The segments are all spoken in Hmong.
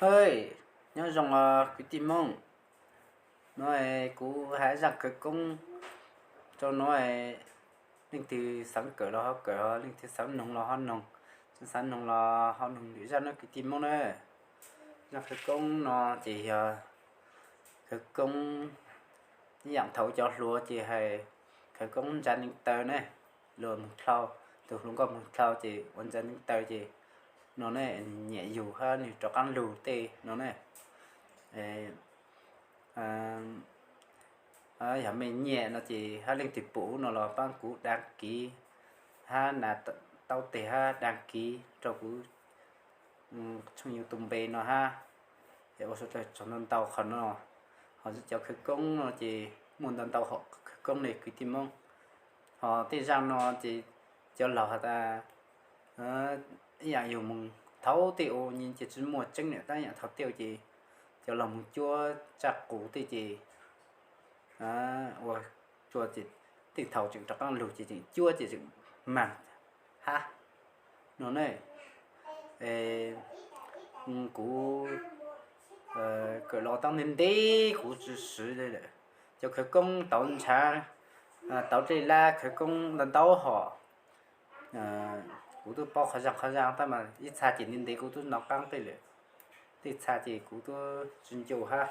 Hej, nyob zoo os kwv tij Hmoob. No kuv hais zaj khawv koob rau no, leej twg xav kawm los ho kawm, leej twg xav noog los ho noog, tsis xav noog los ho noog lwm zaj nawb kwv tij Hmoob na. Zaj khawv koob no ces yog khawv koob ib yam thaum cov hluas ces hais khawv koob ntsa neev taw ne, luag moog dlhau, tus hluas nkauj moog dlhau ces ua ntsa neev taw ces no ne, nyiam yug hab nwg rov qaab lug tej no ne. Yog mej nyiam no ces hab leej twg pum no los paab kuv đăng ký hab nas taub teg hab đăng ký rau kuv tshooj YouTube npe no hab. Es ua tsaug ntau ntau qhov no. Ho cov khawv koob no ces muaj ntau ntau hom khawv koob le kwv tij Hmoob. Ho tej zaj no ces cov laug has tas ib yam yug moog thaum tej ua nyi ces tsis muaj tseeb na, tab yam thaum tej ces cov laug moog cuab tsaj qus tej ces ua cuag tej thaum tseem rov qaab lug ces tseem cuab ces tseem maag hab no ne. Kuv kawm los tab ntev ntev kuv tsis swv li lawm. Cov khawv koob tauv ntshav, tauv dlej lab khawv koob ntau ntau hom. Kuv twb paub qhov zaj qhov zaj tab mas ib txha ces ntev ntev kuv twb nov qaab tej lawm. Tej txha ces kuv twb tsis ncu hab.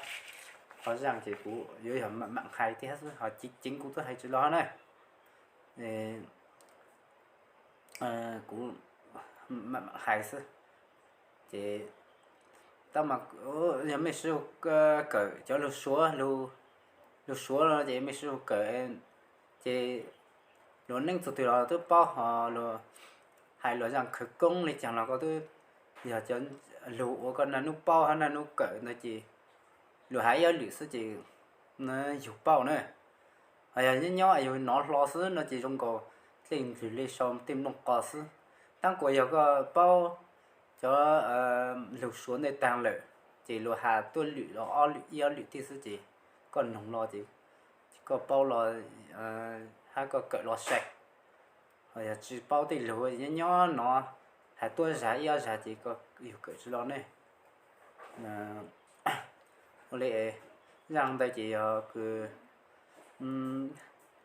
Qhov zaj ces kuv yuav yog mam mam hais thiab xwb, ho ceev ceev kuv twb hais tsis los hab na. Kuv mam mam hais xwb. Ces tab mas yog mej sib kawm cov lug Suav, lug Suav no ces mej sib kawm ces luag neej txug twg los twb paub, ho luag hais luag zaj khawv koob le caag los koj twb yog cov lug uas koj naj nub paub hab naj nub kawm ntawd ces luag hais ib ob lwm xwb ces yug paub na. Ho yog nyob nyob yug nov hlo xwb no ces zoo nkaus dlej ndwg le sau tej nplooj qos xwb. Tab kuas yog koj paub cov lug Suav ntawd taag lawm ces luag has tuab lwm los ob lwm ib ob lwm tij xwb ces koj noog los ces koj paub los hab koj kawm los sai. Ho yog tsis paub tej lug nyob nyob nov has tuab zag ib ob zag ces koj yug kawm tsis los ne. Ua li zaj ntawd ces yog kws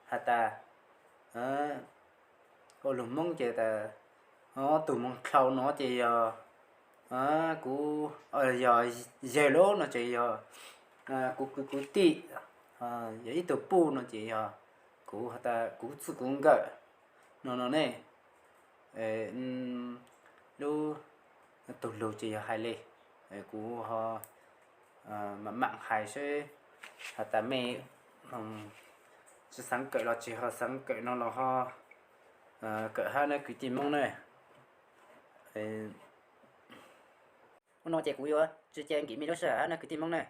has tas ua lug Moob ces tas tug moog dlhau no ces yog kuv, yog yawg lub no ces yog kuv kwv kuv tij, yog ib tug puj no ces yog kuv, kuv txwj kuv nkawm no no ne. Lub tug lug ces yog hais li, kuv ho mam mam hais seb has tas mej tsis xaav kawm los tsis ho xaav kawm no los ho kawm hab nawb kwv tij Moob ne. Ua no ces kuv yuav tsis cia nkim mej lub sij hawm hab nawb kwv tij Moob ne.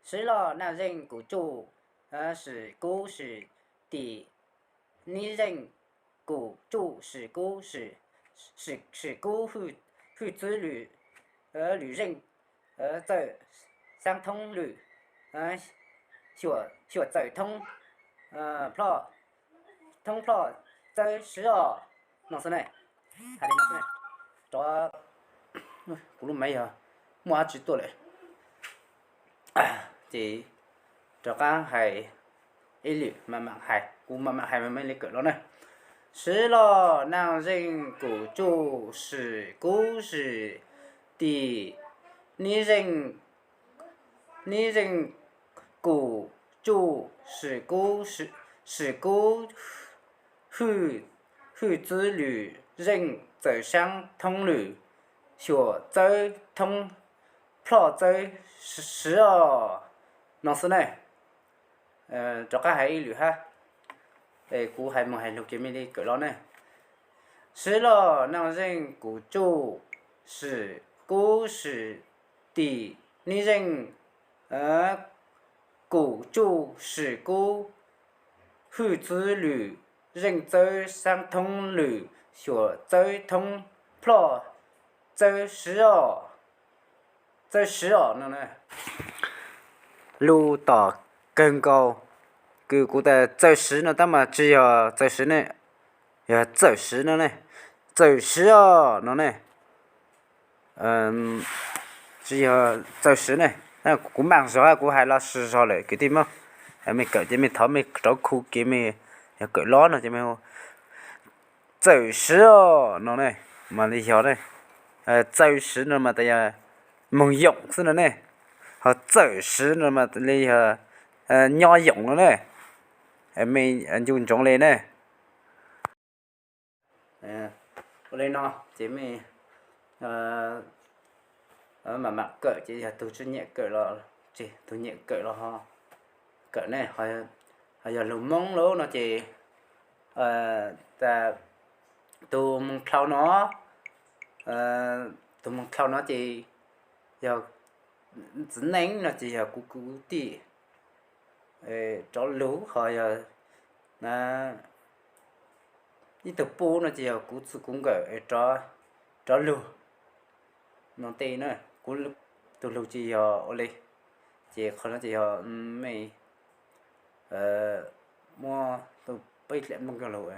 Sib loj naj zeej kuv tsuj sim kub sim tim, nib zeej kuv tsuj sim kub sim, sim kub hwj txwb lwm, lwm zeej txawj xaab thoob lwm, xyuam txawm thoob plhoj, thoob plhoj txawb sib os no xwb ne. Hais li no xwb, rov, kuv lub maiv yog muaj dab tsi tuaj lawm. Ces rov qab hais ib lwm, mam mam hais, kuv mam mam hais mas mej li kawm los na. Sib loj naj zeej kuv tsuj sim kub sim tim, nib zeej, nib zeej kuv tsuj sim kub, sim kub hwj, hwj txwb lwm zeej txawm xaab thoob lwm, xyuam txawb thoob plhoj txawb sib os no xwb ne. Rov qab hais ib lwm hab, kuv hais moog hais lug ces mej li kawm los ne. Sib loj naj zeej kuv tsuj sim kub sim tim, nib zeej kuv tsuj sim kub hwj txwb lwm zeej txawb xaab thoob lwm xyuam txawb thoob plhoj txawb sib os, txawb sib os no. Lug tom kawg nkaus, kws kuv tas txawm sib no tab mas tsis yog txawm sib ne, yog txawm sib no ne, txawm sib os no ne. Tsis yog txawm siv ne, kuv mam zog kuv hais los sis zog lawm kwv tij Hmoob. Mej kawm ces mej thov mej rov khu kev mej, yog kawm lob no ces mej hu txawm siv no ne, mas li yog ne, txawm siv no mas tas yog moog yoom xwb no ne, ho txawm siv no mas li yog nyob yoom no ne. Mej ncu ntsoov li ne. Ua li no ces mej mam mam kawm ces yog tug tsi nyiam kawm los tseg, tug nyiam kawm los ho kawm ne. Ho yog lug Moob lawm no ces tas tug moog dlhau no, tug moog dlhau no ces yog txiv neej no ces yog kuv kwv tij rov lug, ho yog ib tug pub no ces yog kuv txwj kuv nkawm rov lug no tej na. Kuv tug lug ces yog ua li, ces qhov no ces yog mej muab tug peb dlaim Moob coj lug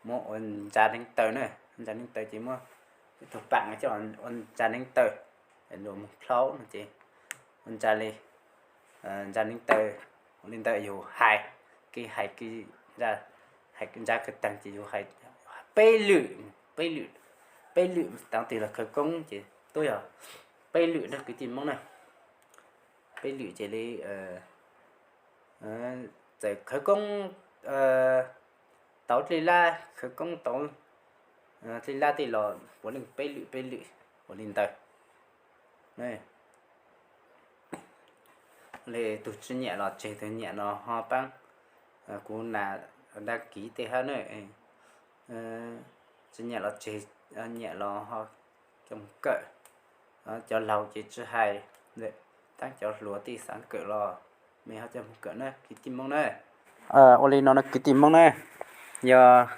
muab ua ntsa neev taw na, ntsa neev taw ces muab ib tug paam coj ua ntsa neev taw, lug moog dlhau no ces ua ntsa li, ntsa neev taw, ua li ntawd yug hais, kev hais, hais ntsa kawg taag ces yug hais peb lwm, peb lwm, peb lwm taav twg los khawv koob ces tub yog peb lwm na kwv tij Moob na. Peb lwm ces li txawm khawv koob tau dlej lab, khawv koob tau dlej lab tej los puav leej peb lwm peb lwm ua li ntawd. Li tug tsi nyiam los tseg, tug nyiam no ho paab kuv nas dab kiv tej hab na. Tsi nyiam los tseg, nyiam los ho coj kawm. Cov laug ces tsi hais, taab cov hluas tej xaav kawm los mej ho coj moog kawm na kwv tij Moob na. Ua li no no kwv tij Moob na, yog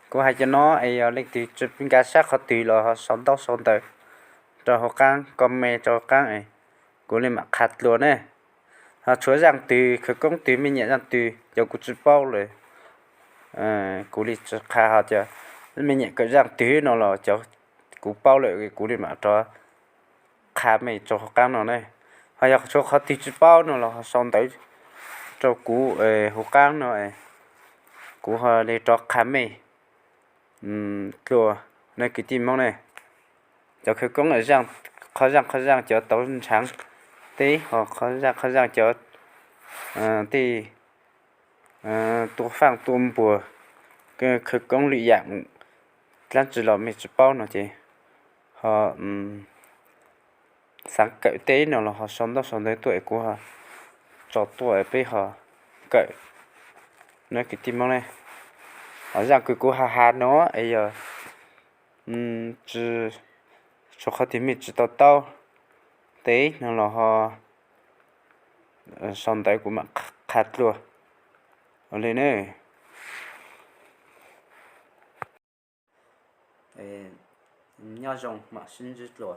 kuv hais cov no es yog leej twg tsi nkaag sab qhov twg los ho sau ntaub sau ntawv rau hauv qaab, comment rau hauv qaab, kuv li mam qha dlua ne. Ho tshuav zaaj twg, khawv koob twg, mej nyiam zaaj twg cov kuv tsi paub lawm, kuv li tsi qha. Ho cov mej nyiam kawm zaaj twg no los cov kuv paub lawm kuv li mam rov qha mej rau hauv qaab no ne. Ho yog tshuav qhov twg tsi paub no los ho sau ntawv rau kuv hauv qaab no, kuv ho li rov qha mej dlua na kwv tij Moob ne. Cov khawv koob, qhov zaaj qhov zaaj cov tauv ntshaav teb, ho qhov zaaj qhov zaaj cov tej tua faaj tua npuag, khawv koob lwm yaam dlaab tsi los mej tsi paub no ces ho xaav kawm teb no los ho sau ntaub sau ntawv tuaj es kuv ho tso tuaj peb ho kawm na kwv tij Moob ne. Ho zaaj kws kuv has has no es yog tshuav qhov twg mej tsi to taub teb no los ho sau ntawv kuv mam qha dlua. Ua li ne. Nyob zoo mam sib ntsib dlua.